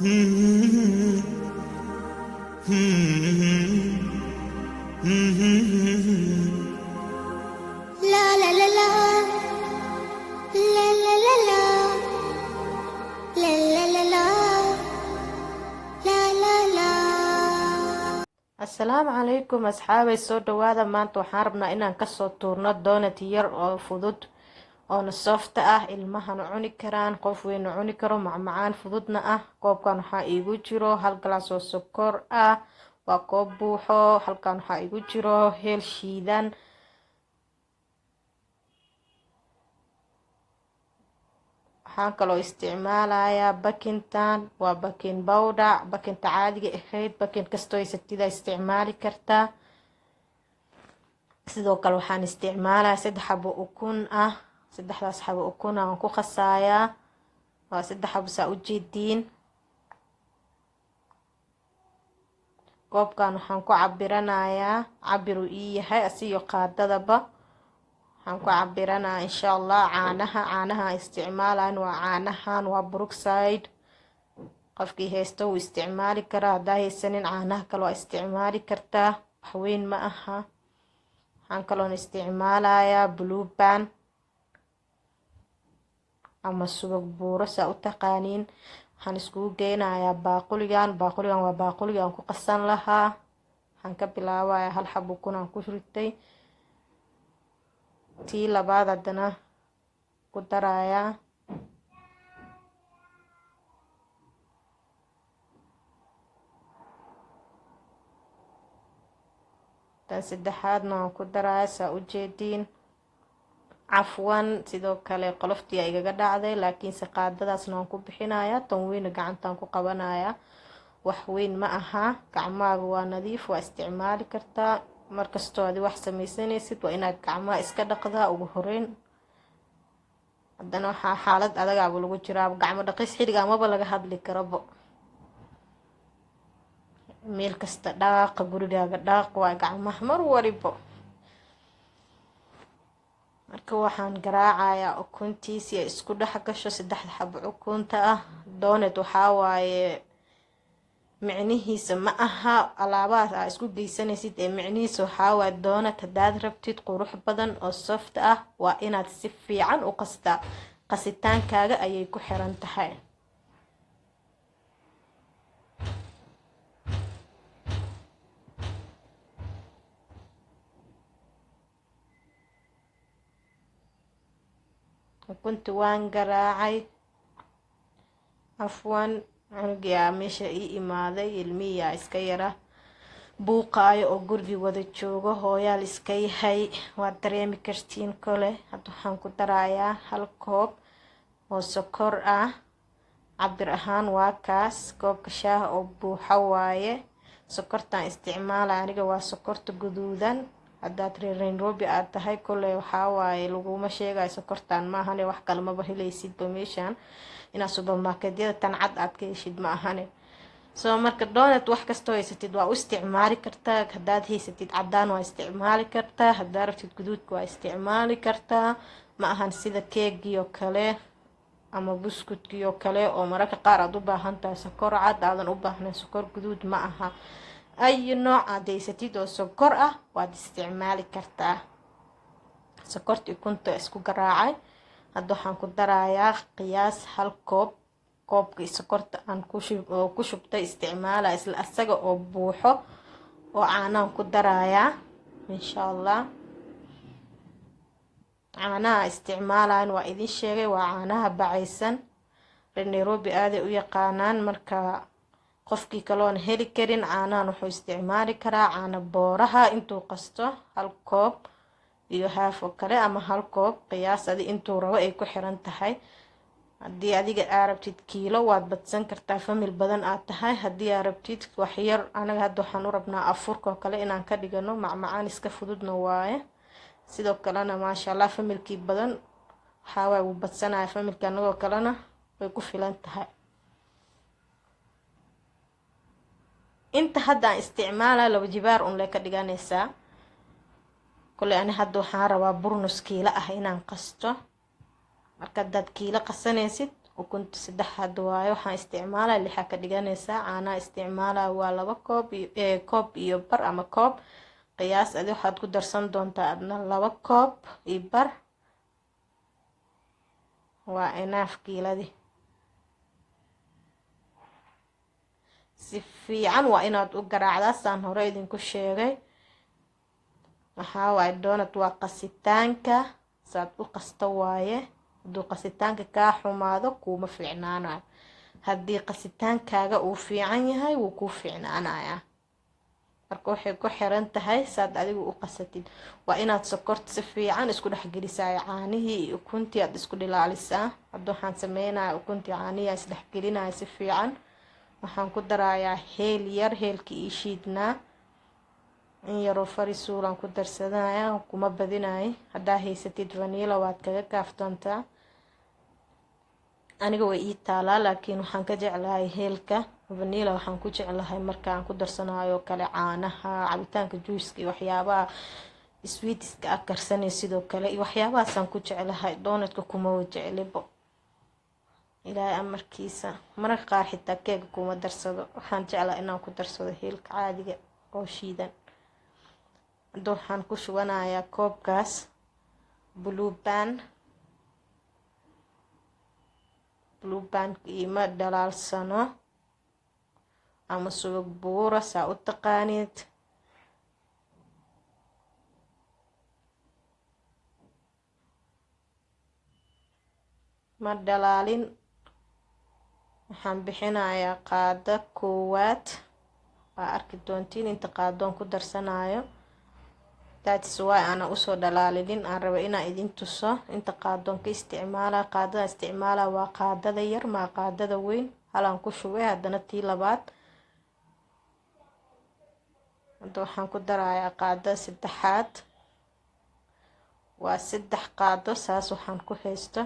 La la la la. La la la la. La la la la. La la la. Asalaamu calaykum asxaabay, soo dhawaada. Maanta waxaan rabnaa inaan kasoo tuurno donut yar oo fudud oona soft ah, ilmahana cuni karaan, qof weyna cuni karo, macmacaan fududna ah. Koobkan waxaa iigu jiro hal galaas oo sokor ah, waa koob buuxo. Halkan waxaa iigu jiro heel shiidan. Waxaan kaloo isticmaalayaa baking-tan, waa baking powder, baking-ta caadiga ahayd. Baking kastoo haysatida isticmaali kartaa. Sidoo kale waxaan isticmaalayaa saddex xabo ukun ah. Saddexdaas xabo ukun aan ku qasayaa, waa saddex xabo saa ujeediin. Koobkan waxaan ku cabiranayaa, cabiruu ii yahay asiyo qaadadaba. Waxaan ku cabiranaya insha Allah caanaha. Caanaha isticmaalayan waa caanahan, waa Brookside. Qofkii haysto wuu isticmaali karaa, haddaa haysanin caanaha kale waa isticmaali kartaa, waxweyn ma aha. Waxaan kaloon isticmaalayaa Blue Band ama subag buuro saa u taqaaniin. Waxaan iskugu geynayaa baaquligan. Baaquligan waa baaquligan ku qasan lahaa. Waxaan ka bilaabayaa hal xabo ukun aan ku ritay, tii labaad haddana ku darayaa, tan saddexaadna waan ku darayaa, saa ujeediin. Cafwan, sidoo kale qoloftii a igaga dhacday, laakiinse qaadadaasna waan ku bixinayaa, tan weyna gacantaan ku qabanayaa. Wax weyn ma aha, gacmaaga waa nadiif, waa isticmaali kartaa. Markastoo adi wax sameysanaysid waa inaad gacmaha iska dhaqdaa ugu horeyn. Haddana waxaa xaalad adagaaba lagu jiraa, gacmo dhaqis xilliga amaba laga hadli karabo. Meel kasta dhaaqa, gurigaaga dhaaq, waa gacmaha mar walibo. Marka waxaan garaacayaa ukuntii si ay isku dhex gasho saddexda xabo ukunta ah. Donut waxaa waaye, micnihiisa ma aha alaabahaas aa isku geysanaysid ee micnihiisa waxaa waaye, donut haddaad rabtid qurux badan oo soft ah, waa inaad si fiican u qastaa. Qasitaankaaga ayay ku xiran tahay. Ukunti waan garaacay. Cafwan, cunugiyaa meesha ii imaaday, ilmihiyaa iska yara buuqaayo oo gurigii wada joogo, hooyaal iska yahay, waad dareemi kartiin kole. Hadda waxaan ku darayaa hal koob oo sokor ah. Cabir ahaan waa kaas, koobka shaaha oo buuxa waaye. Sokortaan isticmaalaya aniga waa sokorta guduudan. Haddaad reer Nairobi aad tahay, kolley waxaa waaye laguma sheegayo sokortaan maahane, wax kale maba helaysidba meeshaan. Inaad supermarketyada tan cad aad ka heshid ma ahane. So marka donut wax kastoo haysatid waa u isticmaali kartaa. Haddaad haysatid cadaan waa isticmaali kartaa, haddaad rabtid guduudka waa isticmaali kartaa. Ma ahan sida keegii oo kale ama buskudkii oo kale oo mararka qaar aad u baahan tahay sokor cad, aadan u baahnayn sokor guduud. Ma aha, ayi nooc aad haysatid oo sokor ah waad isticmaali kartaa. Sokorta ukunta isku garaacay. Hadda waxaan ku darayaa qiyaas hal koob. Koobkii sokorta aan ku shubtay isticmaala, isla asaga oo buuxo oo caanaan ku darayaa insha Allah. Caanaha isticmaalayan waa idin sheegay, waa caanaha bacaysan. Reer Nairobi aaday u yaqaanaan. Marka qofkii kaloona heli karin caanahan, wuxuu isticmaali karaa caano booraha intuu qasto, hal koob iyo half oo kale ama hal koob, qiyaas adi intuu rabo ay ku xiran tahay. Haddii adiga aa rabtid kiilo, waad badsan kartaa, family badan aad tahay. Haddii aa rabtid waxyar, anaga hadda waxaan u rabnaa afurka oo kale inaan ka dhigano, macmacaan iska fududna waaye. Sidoo kalena maasha Allah, family-kii badan waxaawaay wuu badsanaya, family-ka anagoo kalena way ku filan tahay. Inta hadda aan isticmaalayo laba jibaar un lee ka dhiganaysaa. Kolley ani hadda waxaan rabaa bur nus kiilo ah inaan qasto. Marka haddaad kiilo qasanaysid, Ukunta saddex hadda waayo waxaan isticmaalaa, lixa ka dhiganaysaa. Caanaha isticmaalaa waa 2 koob, koob iyo bar ama koob. Qiyaas adi waxaad ku darsan doontaa adna 2 koob iyo bar waa enough kiiladii. Si fiican waa inaad u garaacdaa, saan hore idinku sheegay. Waxaa waaye donut waa qasitaanka, saad u qasto waaye. Hadduu qasitaanka kaa xumaado, kuuma fiicnaanayo. Haddii qasitaankaaga uu fiican yahay, wuu kuu fiicnaanayaa. Marka waxay ku xiran tahay saad adigu u qasatid. Waa inaad sokorta si fiican isku dhexgelisaa, caanihii iyo ukuntii aad isku dhilaalisaa. Hadda waxaan sameynaya ukuntii caanihii aan isdhexgelinaya si fiican. Waxaan ku darayaa heel yar, heelkii ii shiidnaa, in yaroo farisuulaan ku darsanaya, kuma badinay. Haddaa haysatid vanilla, waad kaga kaaftoontaa. Aniga way ii taalaa, laakiin waxaan ka jeclahay heelka. Vanilla waxaan ku jeclahay markaan ku darsanayo kale caanaha, cabitaanka juiceka iyo waxyaabaha sweetiska ah karsanay sidoo kale iyo waxyaabahaasaan ku jeclahay. Donutka kuma jeclibo, Ilaahay amarkiisa. Mararka qaar xitaa keega kuma darsado. Waxaan jeclaa inaan ku darsado heelka caadiga oo shiidan. Hadda waxaan ku shubanayaa koobkaas Blue Band. Blue Band ima dhalaalsano ama subag buura, saa u taqaanid. Ma dhalaalin. Waxaan bixinayaa qaado koowaad. Waa arki doontiin inta qaadoon ku darsanayo. That's why aana usoo dhalaalinin, aan raba inaan idin tuso inta qaadoon ka isticmaala. Qaadada isticmaala waa qaadada yar, maa qaadada weyn. Halaan ku shubay, haddana tii labaad. Hadda waxaan ku darayaa qaadada saddexaad. Waa 3 qaado saas waxaan ku haysto.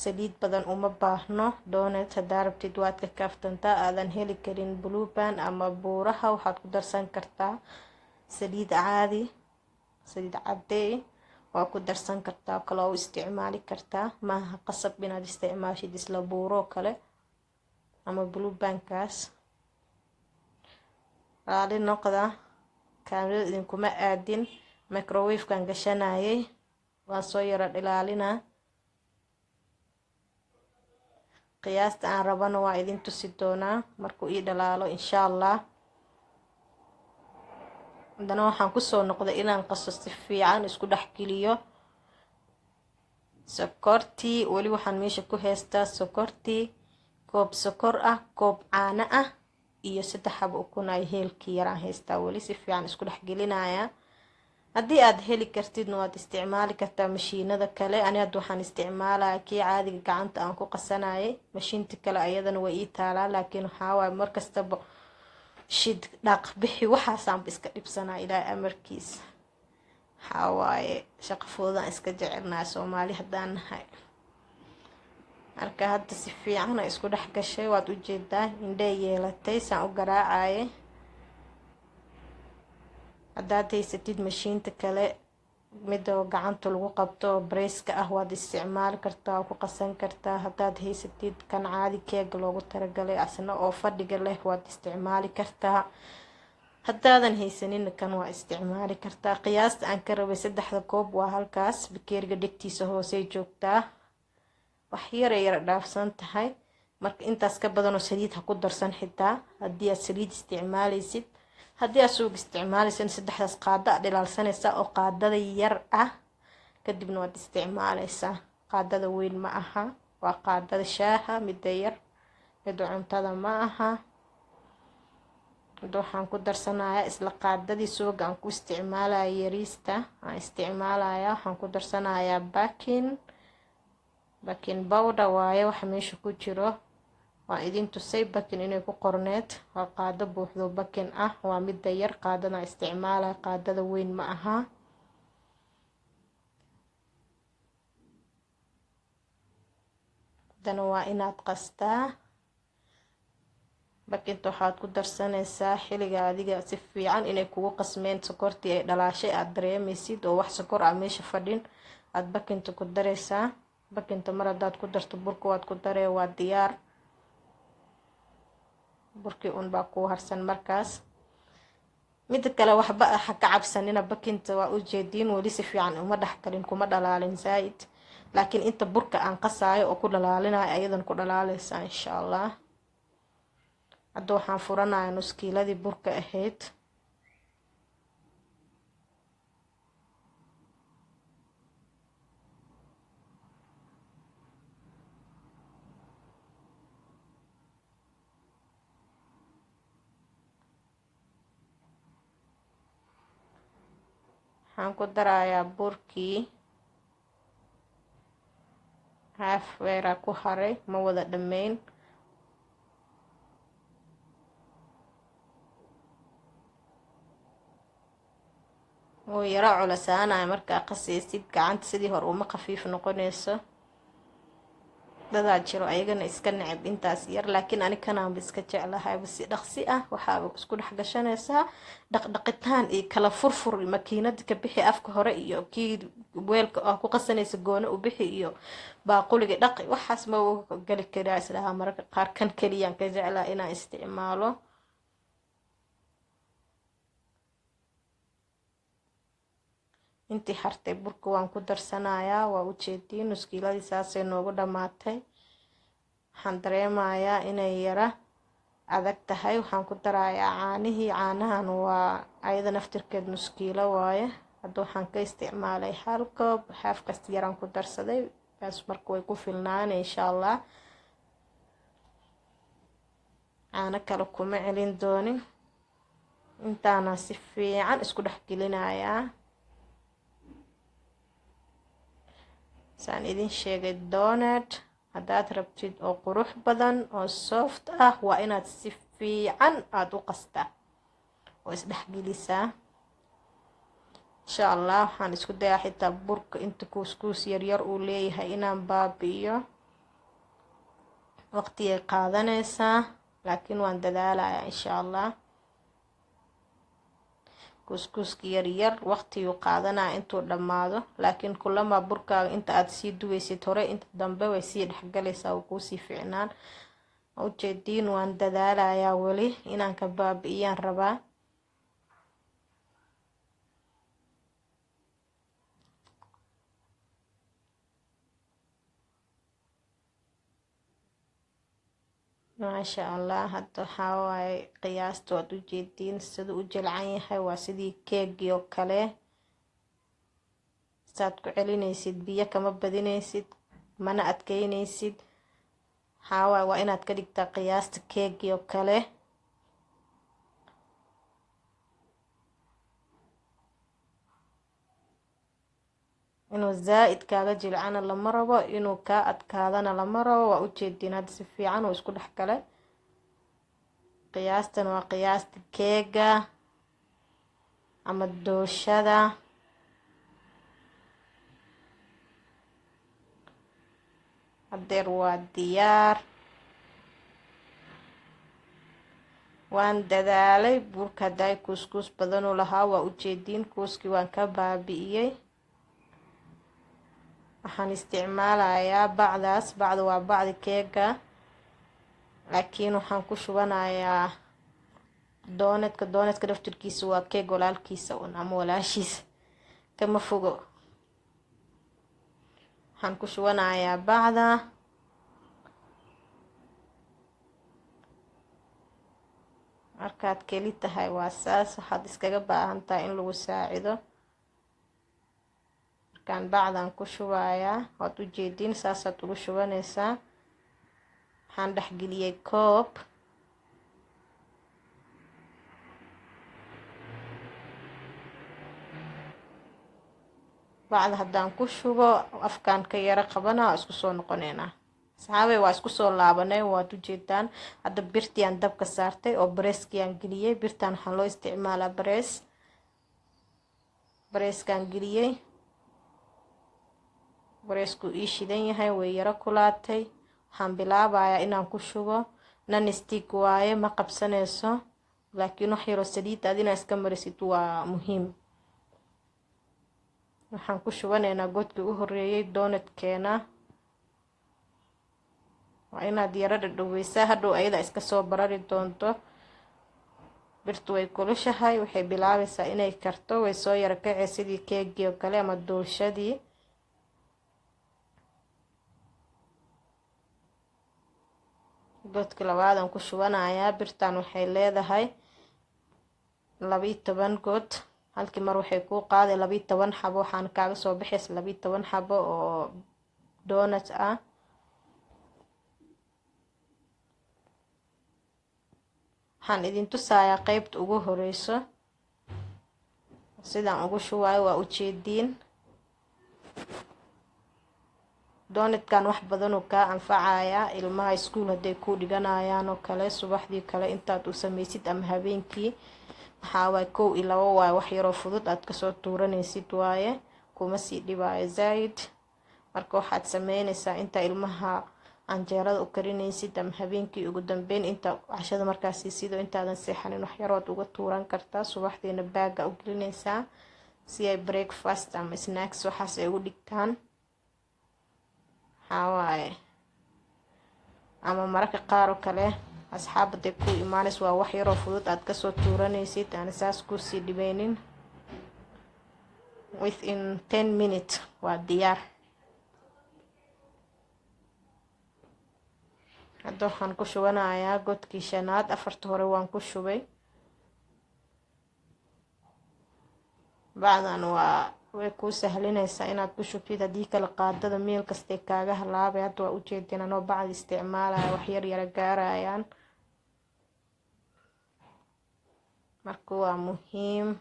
Saliid badan uma baahno donut. Haddaa rabtid waad ka kaaftantaa. Aadan heli karin Blue Band ama buuraha, waxaad ku darsan kartaa saliid caadi, saliid cadeey waa ku darsan kartaa, kale u isticmaali kartaa. Maaha qasab inaad isticmaashid isla buuroo kale ama Blue Bandkaas. Raali noqda, kaamirada idinkuma aadin. Microwavekan gashanayay, waan soo yaro dhilaalinaa. Qiyaasta aan rabana waa idin tusi doonaa markuu ii dhalaalo, insha Allah. Haddana waxaan kusoo noqday inaan qaso, si fiican isku dhexgeliyo sokortii. Weli waxaan meesha ku haystaa sokortii, koob sokor ah, koob caano ah iyo 3 xabo ukun ay heelkii yaraan haystaa. Weli si fiican isku dhexgelinayaa. Haddii aad heli kartidna, waad isticmaali kartaa mashiinada kale. Ani hadda waxaan isticmaalaya kii caadiga gacanta aan ku qasanayay. Mashiinta kale ayadana way ii taalaa, laakiin waxaa waaye markastaba shid, dhaq, bixi, waxaasaanba iska dhibsanaa. Ilaahay amarkiisa, waxaa waaye shaqo fududaan iska jecelnahay Soomaali haddaan nahay. Marka hadda si fiican ay isku dhex gashay, waad ujeedaa, indhey yeelatay saan u garaacayay. Haddaad haysatid mashiinta kale, mida gacanta lagu qabto oo presska ah, waad isticmaali kartaa, waa ku qasan kartaa. Haddaad haysatid kan caadi keega loogu talagalay asna oo fadhiga leh, waad isticmaali kartaa. Haddaadan haysanina, kan waa isticmaali kartaa. Qiyaasta aan ka rabay saddexda koob waa halkaas, bakeeriga dhegtiisa hoosey joogtaa, wax yaray yara dhaafsan tahay. Marka intaas ka badanoo saliid ha ku darsan, xitaa haddii aad saliid isticmaaleysid. Haddii aad suug isticmaaleysid, saddexdaas qaado aad dhilaalsanaysaa oo qaadada yar ah, kadibna waad isticmaaleysaa. Qaadada weyn ma aha, waa qaadada shaaha, midda yar, midda cuntada ma aha. Hadda waxaan ku darsanayaa isla qaadadii suuga aan ku isticmaalaya, yariista aan isticmaalaya. Waxaan ku darsanayaa baking powder waaye waxa meesha ku jiro. Waan idin tusay baking inay ku qorneed. Waa qaado buuxdo baking ah, waa midda yar qaadada isticmaalaya, qaadada weyn ma aha. Haddana waa inaad qastaa. Bakinta waxaad ku darsanaysaa xiliga adiga si fiican inay kugu qasmeen, sokortii ay dhalaashay aada dareemeysid oo wax sokor ah meesha fadhin, aada bakinta ku dareysaa. Baking-ta mar haddaad ku darto burka, waad ku daree, waa diyaar. Burkii un baa kuu harsan markaas. Mida kale, waxba ha ka cabsanina. Baking-ta waa ujeediin, weli si fiican uma dhexgalin, kuma dhalaalin zaa-id, laakiin inta burka aan qasaayo oo ku dhalaalinayo ayadan ku dhalaaleysaa, insha Allah. Hadda waxaan furanaya nuskiiladii burka ahayd. Waxaan ku darayaa burkii half weeraa ku haray, ma wada dhammeyn. Wuu yaro culasaanaya markaa qasaysid gacanta, sidii hore uma khafiif noqonayso. Dadaa jiro ayagana iska neceb intaas yar, laakiin ani kanaanba iska jeclahayba. Si dhaqsi ah waxaaba isku dhex gashanaysaa, dhaqdhaqitaan iyo kala furfur, makiinada ka bixi afka hore iyo kii weelka aa ku qasanaysa goone u bixi iyo baaquliga dhaqi, waxaas ma geli karaa islahaa. Mararka qaar kan keliyaan ka jeclaa inaan isticmaalo. Intii hartay burka waan ku darsanayaa. Waa ujeediin, nuskiiladii saasay noogu dhammaatay. Waxaan dareemayaa inay yara adag tahay. Waxaan ku darayaa caanihii. Caanahan waa ayada naftirkeed nuskiilo waaye. Hadda waxaan ka isticmaalay hal koob, half kasta yaraan ku darsaday baas. Marka way ku filnaana, insha Allah. Caano kale kuma celin doonin. Intaana si fiican isku dhex gelinayaa. Saan idin sheegay, donut haddaad rabtid oo qurux badan oo soft ah, waa inaad si fiican aada u qastaa oo isdhexgelisaa, insha Allah. Waxaan isku dayaa xitaa burka inta kuuskuus yaryar uu leeyahay inaan baabi'iyo. Waqtigay qaadanaysaa, laakiin waan dadaalayaa, insha Allah. Kuuskuuska yaryar waqtiguu qaadanaya intuu dhammaado, laakiin kulamaa burkaaga inta aada sii duweysid hore, inta dambe way sii dhexgalaysaa, wuu kuusii ficnaan. Ujeediin, waan dadaalayaa, weli inaan ka baabi'iyaan rabaa. Maasha Allah. Hadda waxaa waaye qiyaasta waad ujeediin siduu u jilcan yahay, waa sidii keegii oo kale. Saad ku celinaysid, biyo kama badinaysid, mana adkeynaysid. Waxaa waaye waa inaad ka dhigtaa qiyaasta keegii oo kale. Inuu zaa-id kaaga jilcana lama rabo, inuu kaa adkaadana lama rabo. Waa ujeediin, hadda si fiican uu isku dhex galay. Qiyaastan waa qiyaasta keega ama dooshada. Hadeer waa diyaar. Waan dadaalay. Burka haddaay kuuskuus badanuu lahaa, waa ujeediin, kuuskii waan ka baabi'iyey. Waxaan isticmaalayaa bacdaas. Bacda waa bacdi keega, laakiin waxaan ku shubanayaa donut-ka. Donut-ka dhaftirkiisa waa keeg walaalkiisa un ama walaashiisa, kama fogo. Waxaan ku shubanayaa bacda. Markaad keli tahay waa saas, waxaad iskaga baahan tahay in lagu saacido. Markaan bacdan ku shubayaa, waad ujeediin, saasaad ugu shubanaysaa. Waxaan dhexgeliyey koob. Bacda haddaan ku shubo, afkaan ka yaro qabana. Isku soo noqoneynaa, asxaabey. Waa isku soo laabanay. Waad ujeedaan, hadda birtiaan dabka saartay oo bareeskiaan geliyey. Birtaan waxaan loo isticmaalaa barees. Bareeskaan geliyey, bareeskuu ii shidan yahay, way yaro kulaatay. Waxaan bilaabayaa inaan ku shubo. Non-stick waaye, ma qabsanayso, laakiin wax yaroo saliid aad inaa iska marisid waa muhiim. Waxaan ku shubanaynaa godkii u horeeyay donut-keena. Waa inaad yaro dhadhaweysaa, hadhow ayada iska soo barari doonto. Birtu way kulushahay, waxay bilaabaysaa inay karto, way soo yaro kacay sidii keegii oo kale ama doolshadii. Godka labaadaan ku shubanayaa. Birtan waxay leedahay 12 god. Halkii mar waxay kuu qaaday 12 xabo, waxaana kaaga soo baxaysa 12 xabo oo donut ah. Waxaan idin tusayaa qeybta ugu horeyso sidaan ugu shubayo, waa ujeediin. Donutkan wax badanuu kaa anfacayaa. Ilmaha iskuul hadday kuu dhiganayaan oo kale, subaxdii kale intaad u sameysid ama habeenkii, maxaa waay, 1 iyo 2 waaye, wax yaroo fudud aad kasoo tuuranaysid waaye, kuma sii dhibaayo zaaid. Marka waxaad sameyneysaa intaa ilmaha canjeerada u karinaysid ama habeenkii ugu dambeyn inta cashada markaa siisid oo intaadan seexanin, wax yarood uga tuuran kartaa. Subaxdiina baaga u gelinaysaa si ay breakfast ama snacks waxaas ay ugu dhigtaan. Maxaa waaye, ama mararka qaar oo kale asxaabaday ku imaanaysa, waa wax yaroo fudud aad kasoo tuuranaysid, aan saas kusii dhibeynin. Within 10 minutes waa diyaar. Hadda waxaan ku shubanayaa godkii shanaad. Afarta hore waan ku shubay. Bacdan waa way kuu sahlinaysaa inaad ku shubtid, haddii kale qaadada meel kastay kaaga halaabay. Hadda waa ujeedin anoo bacdi isticmaalaya, wax yar yara gaarayaan. Marka waa muhiim,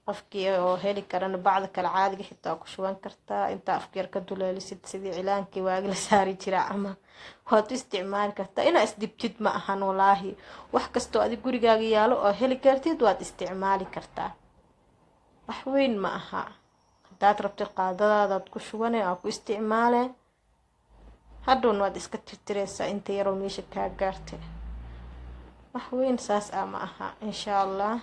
qofkii oo heli karana bacda kale caadiga xitaa ku shuban kartaa, intaa afka yar ka duleelisid, sidii cilaankii waagi la saari jira, ama waad u isticmaali kartaa. Inaa isdhibtid ma ahan, walaahi. Wax kastoo adig gurigaaga yaalo oo heli kartid waad isticmaali kartaa, wax weyn ma aha. Haddaad rabtid qaadadaadaad ku shubane, aa ku isticmaale, hadhowna waad iska tirtireysaa inta yaroo meesha kaa gaartay. Wax weyn saas ah ma aha. Insha Allah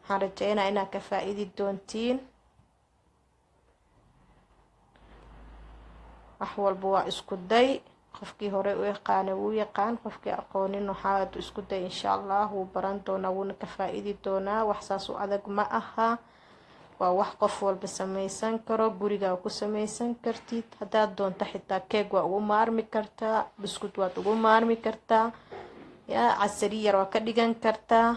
waxaan rajeynaa inaad ka faa-iidi doontiin. Wax walba waa isku day. Qofkii hore u yaqaanay wuu yaqaan, qofkii aqoonin waxaad isku day, insha Allah wuu baran doonaa, wuuna ka faa-iidi doonaa. Wax saas u adag ma aha, waa wax qof walba sameysan karo, gurigaa ku sameysan kartid. Haddaad doonto xitaa keeg waa ugu maarmi kartaa, buskud waad ugu maarmi kartaa, yaa casari yar waa ka dhigan kartaa.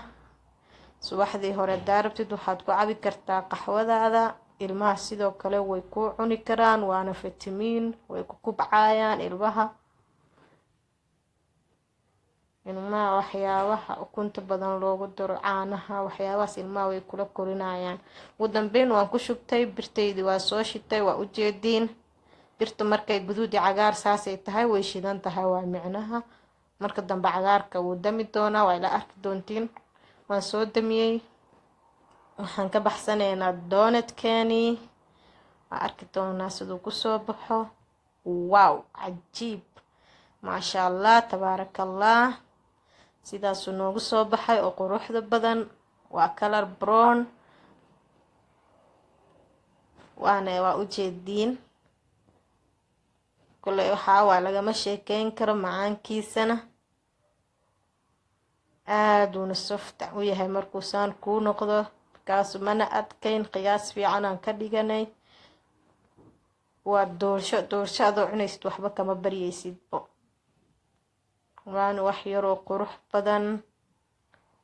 Subaxdii hore haddaa rabtid waxaad ku cabi kartaa qaxwadaada. Ilmaha sidoo kale way ku cuni karaan, waana fitamiin, way ku kubcayaan ilmaha. Ilmaha waxyaabaha ukunta badan loogu daro, caanaha, waxyaabahaas ilmaha way kula korinayaan. Ugu dambeyn waan ku shubtay, birtaydii waa soo shitay, waa ujeediin. Birtu markay guduudi cagaar saasay tahay, way shidan tahay, waa micnaha. Marka dambe cagaarka wuu dami doonaa, waa ila arki doontiin. Waan soo damiyey, waxaan ka baxsanaynaa donutkeeni, waa arki doonaa siduu kusoo baxo. Wow, cajiib, maasha Allah, tabaaraka Allah. Sidaasuu noogu soo baxay oo quruxda badan, waa color brown, waana waa ujeediin. Kule waxaa waa lagama sheekeyn karo macaankiisana, aaduuna soft u yahay markuu saan kuu noqdo. Markaasu mana adkayn, qiyaas fiican aan ka dhiganay. Waa doorsho, doorsho adoo cunaysid waxba kama baryeysidbo, waana wax yaroo qurux badan,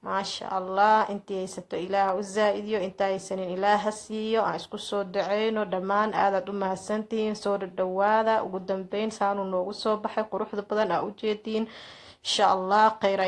maasha Allah. Intii haysato Ilaah u zaa-idiyo, intaa haysanin Ilaaha siiyo. Aan isku soo duceyno dhammaan. Aadaad u mahadsantihiin, soo dhadhawaada. Ugu dambeyn saanuu noogu soo baxay quruxda badan aa ujeediin. Insha Allah kheyra.